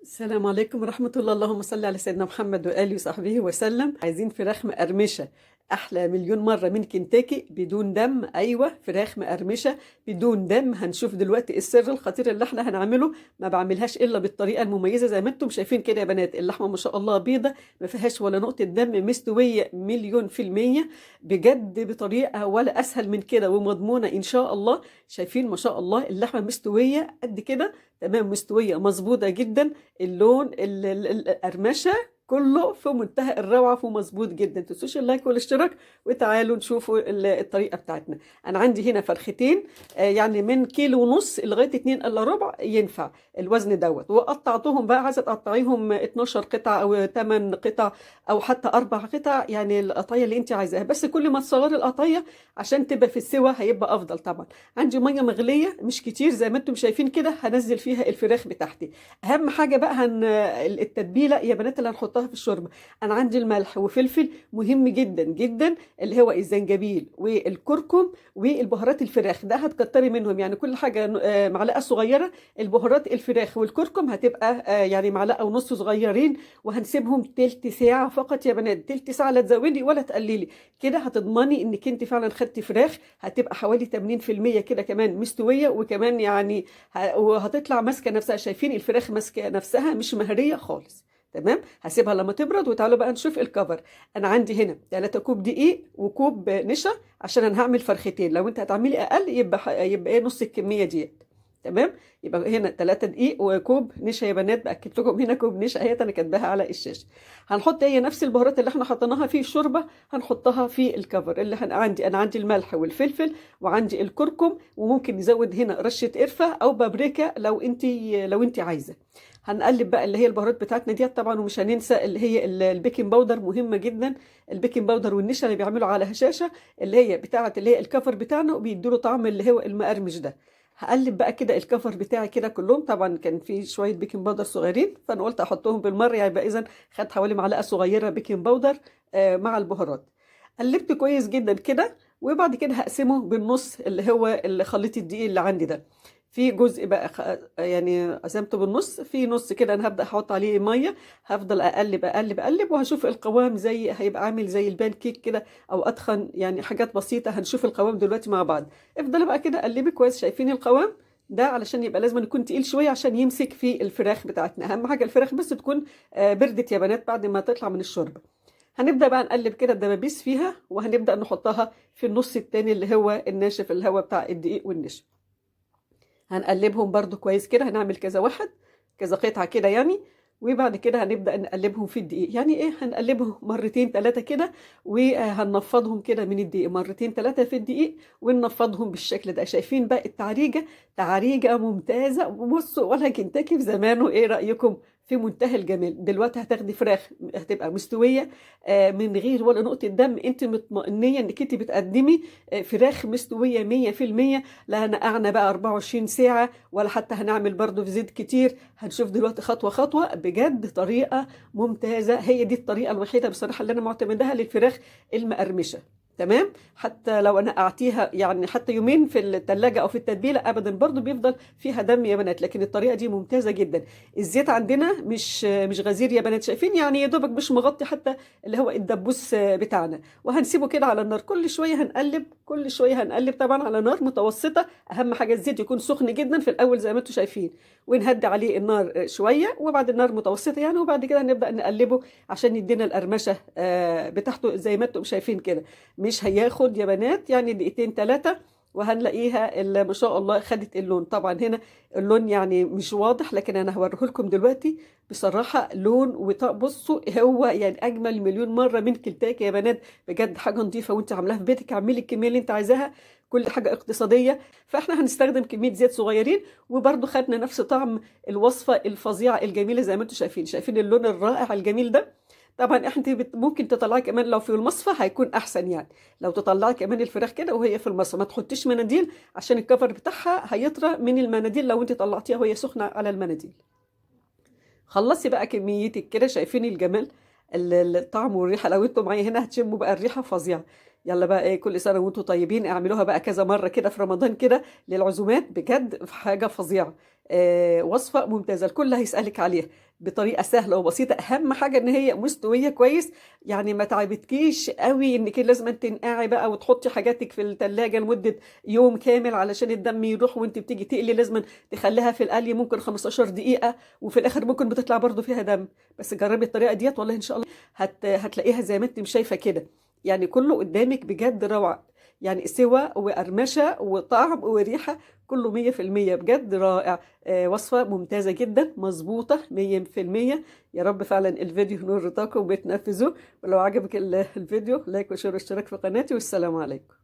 السلام عليكم ورحمة الله، اللهم صل على سيدنا محمد وآله وصحبه وسلم. عايزين فراخ مقرمشة أحلى مليون مرة من كنتاكي بدون دم. أيوة، فراخ مقرمشة بدون دم. هنشوف دلوقتي السر الخطير اللي احنا هنعمله. ما بعملهاش إلا بالطريقة المميزة زي ما انتم شايفين كده يا بنات. اللحمة ما شاء الله بيضة، ما فيهاش ولا نقطة دم، مستوية مليون في المية بجد، بطريقة ولا أسهل من كده ومضمونة إن شاء الله. شايفين ما شاء الله اللحمة مستوية قد كده، تمام، مستوية مظبوطة جدا. اللون، القرمشه، كله في منتهى الروعة ومظبوط جدا. تنسوش ال like والاشتراك وتعالوا نشوفوا الطريقة بتاعتنا. انا عندي هنا فرختين، يعني من كيلو ونص لغاية 2 الا ربع ينفع الوزن دوت. وقطعتهم بقى، عايزه تقطعيهم 12 قطعه او 8 قطع او حتى 4 قطع، يعني القطعية اللي انت عايزاها، بس كل ما تصغري القطعية عشان تبقى في السوا هيبقى افضل. طبعا عندي مية مغليه مش كتير زي ما انتم شايفين كده، هنزل فيها الفراخ بتاعتي. اهم حاجة بقى التتبيله يا بنات اللي هنحطها في الشوربه. انا عندي الملح وفلفل مهم جدا جدا، اللي هو الزنجبيل والكركم والبهارات الفراخ، ده هتكتري منهم، يعني كل حاجة معلقه صغيره. البهارات الفراخ والكركم هتبقى يعني معلقه ونص صغيرين، وهنسيبهم تلت ساعة فقط يا بنات. تلت ساعه، لا تزودي ولا تقللي، كده هتضمني انك انت فعلا خدتي فراخ هتبقى حوالي 80% كده كمان مستويه، وكمان يعني وهتطلع ماسكه نفسها. شايفين الفراخ ماسكه نفسها، مش مهريه خالص. تمام، هسيبها لما تبرد. وتعالوا بقى نشوف الكفر. انا عندي هنا 3 كوب دقيق وكوب نشا عشان انا هعمل فرختين. لو انت هتعملي اقل يبقى ايه نص الكمية ديت. تمام، يبقى هنا 3 دقيق وكوب نشا يا بنات. باكد لكم هنا كوب نشا اهي، انا كاتباها على الشاشة. هنحط هي نفس البهارات اللي احنا حطيناها في الشوربة هنحطها في الكفر اللي عندي. انا عندي الملح والفلفل وعندي الكركم، وممكن نزود هنا رشه قرفه او بابريكا لو انت عايزه. هنقلب بقى اللي هي البهارات بتاعتنا ديت طبعا، ومش هننسى اللي هي ال baking powder، مهمة جدا ال baking powder والنشا اللي بيعملوا على هشاشة اللي هي بتاعه اللي هي الكفر بتاعنا، وبيدوا له طعم اللي هو المقرمش ده. هقلب بقى كده الكفر بتاعي كده كلهم. طبعا كان في شوية baking powder صغيرين، فانا قلت احطهم بالمره، يعني يبقى اذا خدت حوالي معلقه صغيرة baking powder مع البهارات. قلبت كويس جدا كده، وبعد كده هقسمه بالنص اللي هو اللي خليط الدقيق اللي عندي ده. في جزء بقى يعني قسمته بالنص، في نص كده انا هبدأ احط عليه ميه. هفضل اقلب اقلب اقلب، وهشوف القوام زي هيبقى عامل زي البان كيك كده او اتخن، يعني حاجات بسيطة. هنشوف القوام دلوقتي مع بعض. افضلي بقى كده قلبي كويس. شايفين القوام ده؟ علشان يبقى لازم يكون تقيل شوية عشان يمسك في الفراخ بتاعتنا. اهم حاجة الفراخ بس تكون بردت يا بنات بعد ما تطلع من الشوربه. هنبدأ بقى نقلب كده الدبابيس فيها، وهنبدأ نحطها في النص التاني اللي هو الناشف اللي هو بتاع الدقيق والنشا. هنقلبهم برضو كويس كده، هنعمل كذا واحد كذا قطعة كده يعني. وبعد كده هنبدأ نقلبهم في الدقيق، يعني ايه، هنقلبهم مرتين ثلاثة كده، وهننفضهم كده من الدقيق مرتين ثلاثة في الدقيق، وننفضهم بالشكل ده. شايفين بقى التعريجة؟ تعريجة ممتازة. بصوا ولا كنتاكي في زمانه، ايه رأيكم؟ في منتهى الجمال. دلوقتي هتاخدي فراخ هتبقى مستوية من غير ولا نقطة دم. انت مطمئنية انك انت بتقدمي فراخ مستوية 100%. لا نقعنا بقى 24 ساعة ولا حتى هنعمل برضو في زيت كتير. هنشوف دلوقتي خطوة خطوة. بجد طريقة ممتازة، هي دي الطريقة الوحيدة بصراحة اللي أنا معتمداها للفراخ المقرمشة. تمام، حتى لو انا قعدتيها يعني حتى يومين في الثلاجة او في التتبيله ابدا برضو بيفضل فيها دم يا بنات، لكن الطريقة دي ممتازة جدا. الزيت عندنا مش غزير يا بنات، شايفين يعني يا دوبك مش مغطي حتى اللي هو الدبوس بتاعنا. وهنسيبه كده على النار، كل شوية هنقلب، كل شوية هنقلب، طبعا على نار متوسطه. اهم حاجة الزيت يكون سخن جدا في الاول زي ما انتم شايفين، ونهدي عليه النار شوية، وبعد النار متوسطه يعني، وبعد كده هنبدا نقلبه عشان يدينا القرمشه بتاعته زي ما انتم شايفين كده. مش هياخد يا بنات يعني دقيقتين ثلاثة وهنلاقيها ما شاء الله خدت اللون. طبعا هنا اللون يعني مش واضح، لكن انا هوريه لكم دلوقتي. بصراحة لون، وبصوا هو يعني اجمل مليون مرة من كنتاكي يا بنات. بجد حاجة نظيفة وانت عاملاها في بيتك، اعملي الكمية اللي انت عايزاها، كل حاجة اقتصادية. فاحنا هنستخدم كمية زيت صغيرين، وبرده خدنا نفس طعم الوصفة الفظيعة الجميلة زي ما انتم شايفين. شايفين اللون الرائع الجميل ده؟ طبعا انت ممكن تطلعي كمان لو في المصفى هيكون احسن، يعني لو تطلعي كمان الفراخ كده وهي في المصفى، ما تحطيش مناديل عشان الكفر بتاعها هيطرى من المناديل لو انت طلعتيها وهي سخنة على المناديل. خلصي بقى كميتك كده. شايفين الجمال، الطعم والريحه؟ لو انتوا معايا هنا هتشموا بقى الريحة فظيعة. يلا بقى ايه، كل سنة وانتم طيبين. اعملوها بقى كذا مرة كده في رمضان كده للعزومات، بجد في حاجة فظيعة. وصفه ممتازة، الكل هيسالك عليها بطريقة سهلة وبسيطة. اهم حاجة ان هي مستوية كويس، يعني ما تعبتكيش قوي انك لازم تنقعي بقى وتحطي حاجاتك في الثلاجة لمدة يوم كامل علشان الدم يروح، وانت بتيجي تقلي لازم تخليها في القلي ممكن 15 دقيقة، وفي الاخر ممكن بتطلع برضو فيها دم. بس جربي الطريقة ديت والله ان شاء الله هتلاقيها زي ما انت مش شايفه كده، يعني كله قدامك بجد روعه، يعني سوى وقرمشه وطعم وريحه كله 100%، بجد رائع. وصفة ممتازة جدا، مظبوطة 100%. يا رب فعلا الفيديو نور رضاكم وبتنفذوه. ولو عجبك الفيديو like و share واشتراك في قناتي، والسلام عليكم.